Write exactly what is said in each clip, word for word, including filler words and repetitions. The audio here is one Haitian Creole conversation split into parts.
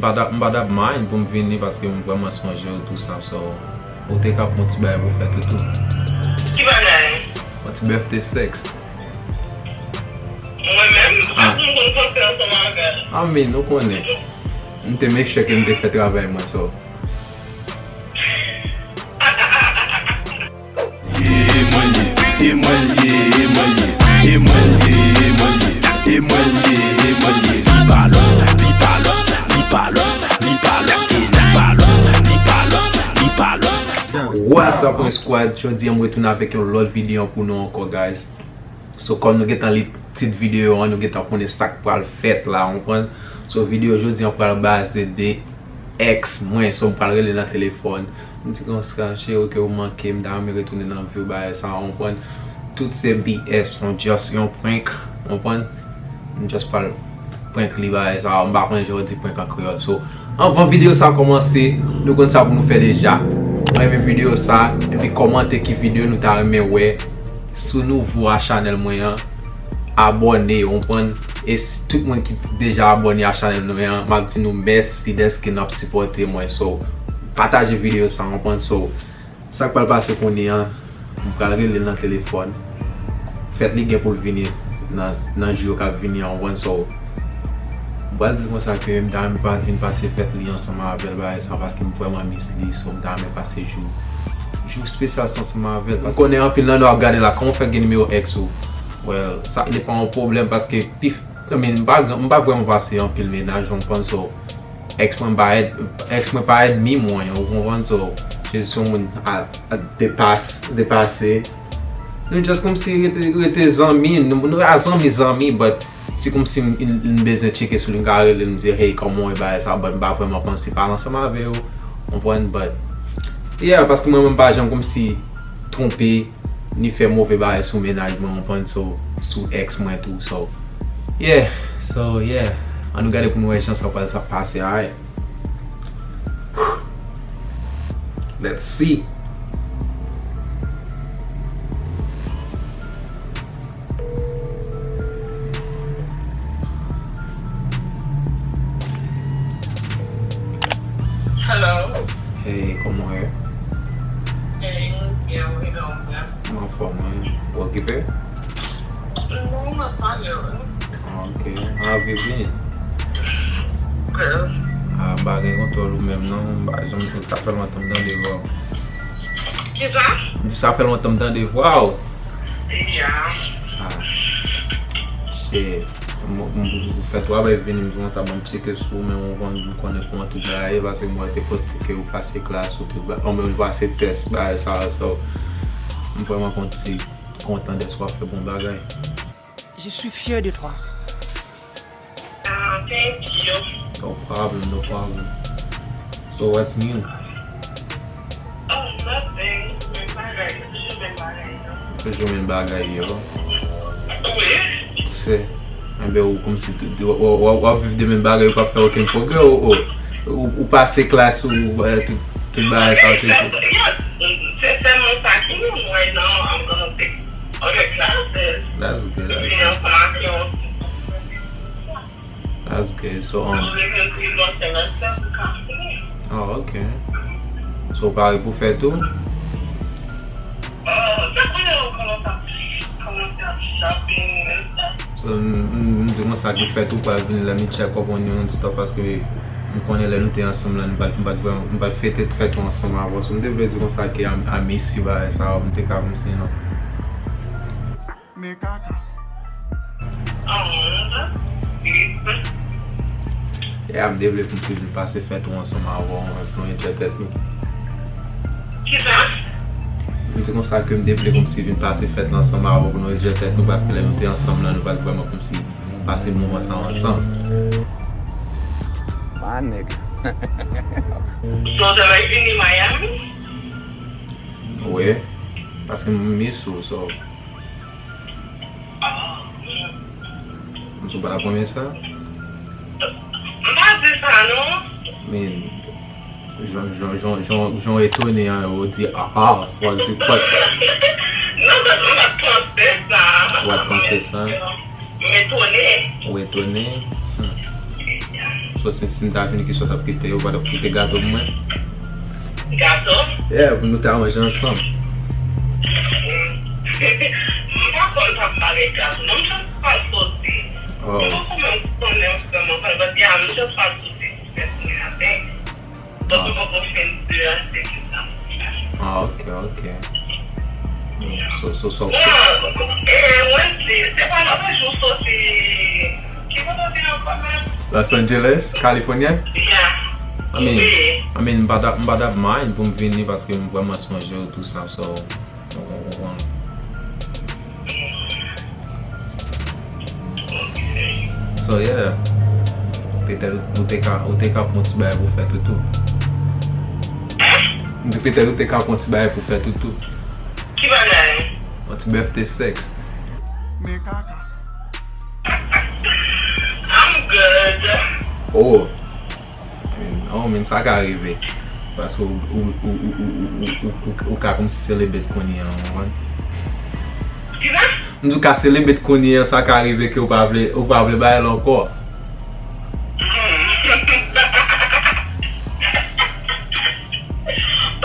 pa t ap, m pa t ap mind pou m vini paske m vrèman sonje w tou sa, so, ou te ka pran yon ti bagay pou fè tou tou. Ki bagay? Yon ti birthday sex. Mwen menm, m pa konn konn fè ansanm avè l. I mean, nou konnen. M te make sure ke m te fè travay mwen, so. E mwen l ye, e mwen l ye, e mwen l ye, e mwen l ye, e mwen l ye, e mwen l ye, e mwen l ye. Li pa lòt, li pa lòt, li pa lòt, li pa lòt, e li pa lòt, li pa lòt, li pa lòt. What's up, my squad? Jodi a m retounen avèk yon lòt videyo pou nou ankò, guys. So, kòm nou gentan li tit videyo an, nou gentan konnen sa k pral fèt la, w konprann? So, videyo jodi an pral baze de ex mwen, so m pral rele nan telefòn. M di konsa, cheri, ke ou manke m, m ta renmen retounen nan vi w, bagay sa, w konprann? Tout se B S, yon just yon prank, w konprann? M just pral prank li, bagay sa, m pa konnen jan yo di prank an kreyòl. So, anvan videyo sa kòmanse, nou konn sa pou nou fè deja. Renmen videyo sa, epi kòmante ki videyo nou ta renmen wè. Si w nouvo a chanèl mwen an, abòne, w konprann? E si tout moun ki deja abòne a chanèl mwen an, m ap di nou mèsi dèske n ap sipòte mwen. So, pataje videyo sa, w konprann? So, sa k pral pase kounye a, m pral rele l nan telefòn. Fèt li gen pou l vini nan, nan jou yo k ap vini an, w konprann? So, m pral di l konsa ke m ta renmen pa vin pase fèt li ansanm avè l, bagay sa, paske m vrèman miss li, so m ta renmen pase jou, jou espesyal sa ansanm avè l. M konnen anpil nan nou ap gade la, kòman w fè gen nimewo ex ou? Well, sa, li pa yon pwoblèm, paske pi, I mean, m pa, m pa vrèman pase anpil mennaj, w konprann, so, ex mwen pa èd, ex mwen pa èdmi mwen, w konprann, so, se jis yon moun a, a depas-, depase. Nou just kòmsi rete, rete zanmi, nou, nou pa zanmi, zanmi, but si kòmsi m, m, m bezwen tcheke sou li, m ka rele l, m di, "Hey, kòman w ye, bagay sa?" But m pa vrèman panse pale ansanm avè yo, w konprann, but, yeah, paske mwen menm m pa janm kòmsi twonpe, ni fè move bagay sou mennaj mwen, w konprann, so, sou ex mwen tou, so, yeah, so, yeah, ann nou gade pou nou wè jan sa pral sa pase, alright. Let's see. Hello. Hey, kòman w ye? Hey, byen, wi, non, byen. M anfòm, wi. Ou okipe? Non, m ap pale, wi. Ok. An, Vivi. Girl. Ah, m pa gen kontwòl ou menm, non. M pa janm, sa fè lontan m tande vwa w. Kisa? M di sa fè lontan m tande vwa w. Yeah. Ah. Shit. M, m, m fè twò bay vini, m di konsa, bon, m tcheke sou ou, men w konn, m konnen kòman tout bagay ye, paske m wè te poste ke ou pase klas ou tout ba-, ou menm pase tès, bagay sa yo, so, m vrèman konn ti kontan dèske w ap fè bon bagay. Je suis fier de toi. Ah, thank you. No problem, no problem. So, what's new? Oh, nothing. Menm bagay, toujou menm bagay yo. Toujou menm bagay yo. Wi. Se, enben, ou kòmsi w, w, w, w ap viv de menm bagay, ou pa fè okenn pwogrè, ou, ou, ou, ou pase klas, ou, eh, tout, tout bagay sa, se tou. Yes, se sèlman sa ki nou, right now, I'm gonna take other classes. That's good, that's good. Vini an fòmasyon. That's good. So, um, oh, ok. So, ou pare pou fèt ou? So, m, m, m di konsa ke fèt ou pral vini, let me check up on you and stuff, paske m konnen lè nou te ansanm la, nou pa t, nou pa t vrèman, nou pa t fete fèt ou ansanm avè w. So, m te vle di konsa ke I, I miss you, bagay sa yo, m te ka kòmsi, you know. Men kaka. Yeah, m te vle pou m te vin pase fèt ou ansanm avè w, pou nou enjoy tèt nou. Kisa? M di konsa ke m te vle kòmsi vin pase fèt la ansanm avè w pou nou enjoy tèt nou, paske lè nou te ansanm la, nou pa t vrèman kòmsi pase moman sa ansanm. My nigga. So, w ta vle vini Miami? Wi, paske m miss ou, so. M sou pa la premye sa? M pa di sa, non. Men, jan, jan, jan, jan, jan w etone an, ou di, ah, ah, what is it, what? Non, men m pa t panse sa. Ou pa t panse sa? M etone. Ou etone? Hmm. So, si, si m ta vini, kisa w t ap kite? Ou pa t ap kite gato pou mwen? Gato? Yeah, pou nou ta manje ansanm. M pa konn pale gato. Non, m just pral soti. Oh. M poko menm konnen vrèman pale, but yeah, m just pral soti pou fè tounen avèk. But m poko fin de ase ki sa. Ah, ok, ok. So, so, so. Bon, e, Wendy, se pa lòt jou soti. Ki kote w te ankò menm? Los Angeles, California? Yeah. I mean, wi. I mean, m pa t ap, m pa t ap mind pou m vini paske m vrèman sonje w, tou sa, so, ou, ou, ou konprann. So, yeah. Petèt ou te ka, ou te ka pran ti bagay pou fè toutou. M di petèt ou te ka pran ti bagay pou fè toutou. Ki bagay? Yon ti birthday sex. Men kaka. I'm good. Oh. Oh, men sa ka rive. Paske ou, ou, ou ka kòmsi celebrate kounye a, ou konprann? Kisa? M di ou ka celebrate kounye a, sa ka rive ke ou pa vle, ou pa vle bay l ankò. Ou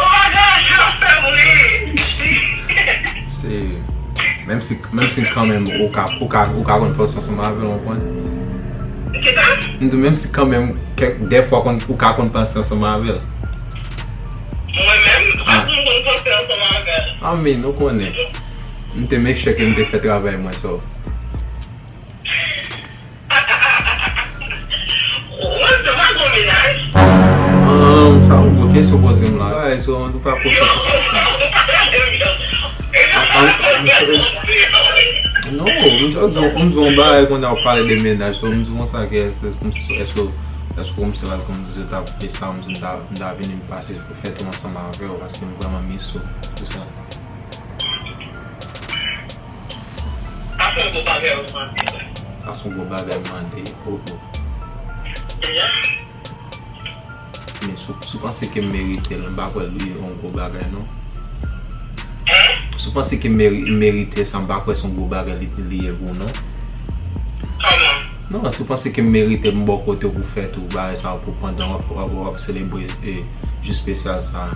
pa gen anvi fè m ri. Se, menm si, menm si kanmenm ou ka, ou ka, ou ka konn panse ansanm avè l, ou konprann? Kisa? M di menm si kanmenm kèk, dèfwa konn, ou ka konn panse ansanm avè l. Mwen menm, ah, m konn panse ansanm avè l. I mean, ou konnen. M te make sure ke m te fè travay mwen, so. Ou se pa gon mennaj? Um, sa yon gwo kesyon poze m la. Ay, so, an tou ka, pwosesis sa. An, an, an, non, m just di w, m di w yon bagay kounye a w pale de mennaj. So, m di w konsa ke èske, èske, èske w kòmsi la, kòmsi w ta fè sa, m di w m ta, m ta vini m pase pou fèt ou ansanm avè w, paske m vrèman miss ou, tou sa. Sa se yon gwo bagay ou mande, wi. Sa se yon gwo bagay m mande, oh, oh. Yeah. Men si w, si w panse ke m merite l, m pa kwè li yon gwo bagay, non. Hein? Si w panse ke m meri-, m merite sa, m pa kwè se yon gwo bagay li, li ye pou w, non. Kòman? Non, si w panse ke m merite m bò kote w pou fè tou bagay sa pou pandan w ap, w ap, w ap selebre, e, jou espesyal sa. M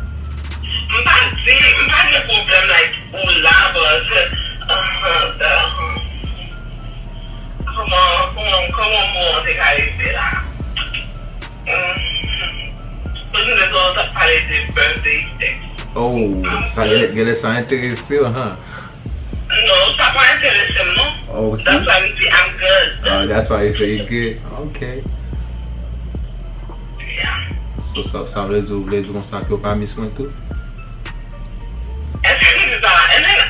pa di, m pa gen pwoblèm, like, ou la, but, uh, uh, kòman, kòman, kòman mo an te ka rete la? Hmm. Paske nou t ap pale de birthday sex. Oh, sa genlè, genlè sa enterese w, ha? Non, sa pa enterese m, non. Oh, si? That's why m di I'm good. Oh, that's why you say you good. Ok. Yeah. So, sa, sa vle di, ou vle di konsa ke w pa miss mwen tou? Èske m di sa? And then,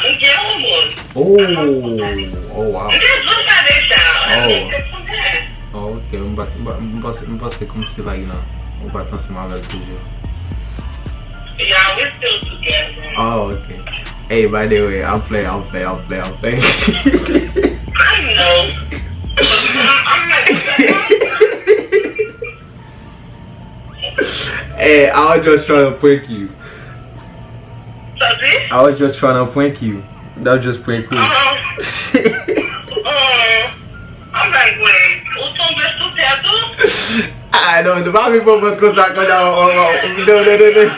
m gen yon moun. Oh, oh, wow. M te di w sa deja. Oh. M te konnen. Oh, ok. M pa, m pa, m panse, m panse kòmsi, like, non, ou pa t ansanm avè l toujou. Yeah, we still together. Oh, ok. Hey, by the way, I'm playing, I'm playing, I'm playing, I'm playing. I know. I'm, I'm like, Hey, I was just trying to prank you. Sa di? I was just trying to prank you. That was just prank you. Uh, uh, I'm like, wait, ou tonbe sou tè tou? Ah, non, nou pa vin pran pòz konsa, konsa, oh, oh, oh, non, non, non, non.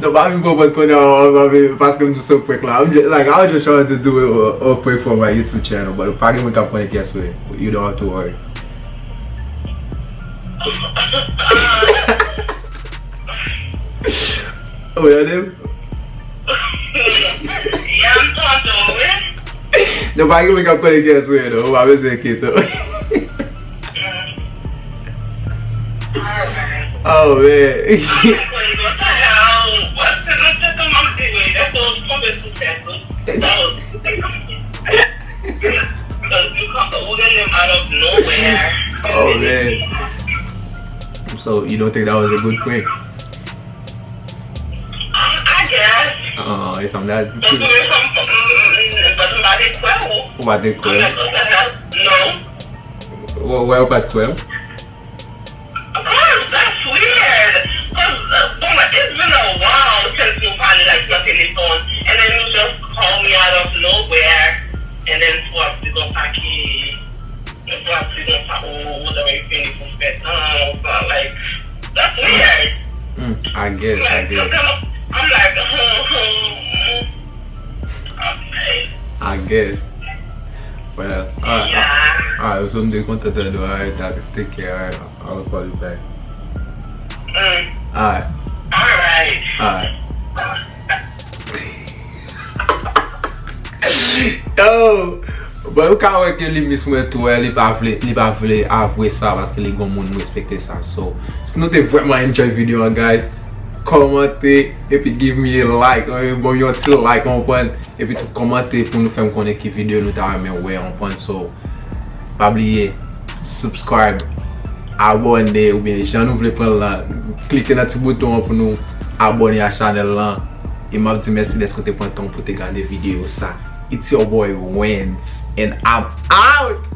Non, pa vin pran pòz konnen, oh, oh, oh, paske m di se prank la. I'm just, like, I was just trying to do a, a prank for my YouTube channel, but pa gen moun k ap konnen kiyès ou ye. You don't have to worry. Oh, your name? Yeah, I'm talking with. Non, pa gen moun k ap konnen kiyès ou ye, non. Ou pa bezwen enkyete w. Oh, man. Oh, man. So, you don't think that was a good prank? Um, I guess. Oh, it's something that. But to me, some, mm, mm, mm, but somebody kwè ou. Ou pa te kwè? I'm like, what the hell? No. Why, why ou pa t kwè m? Cause that's weird. Cause, uh, bon, it's been a while since nou pale, like, nan telefòn, and then you just call me out of nowhere, and then w ap di konsa ki Mwen pa di nou pa ou ou nan men fini pou fè tan ou sa like that's weird. Mm, I guess, I Like guess, sometimes I'm like hmm hmm hmm. Okay. I guess. Well, alright, Yeah. alright, so m te kontan tande w, alright, take care, alright, I'll call you back. Mm. Alright, Alright. alright. Yo! Bon, ou ka wè ke li miss mwen tou, wè, li pa vle, li pa vle avwe sa paske li gon moun m respekte sa. So, si nou te vrèman enjoy videyo an, guys, kòmante epi give me a like, eh, bon, yon ti like, ou konprann, epi tou kòmante pou nou fè m konnen ki videyo nou ta renmen wè, ou konprann. So, pa bliye, subscribe, abòne, oubyen jan nou vle pran l lan, klike nan ti bouton an pou nou abòne a chanèl lan. E m ap di mèsi dèske w te pran tan pou te gade videyo sa. It's your boy Wens, and I'm out!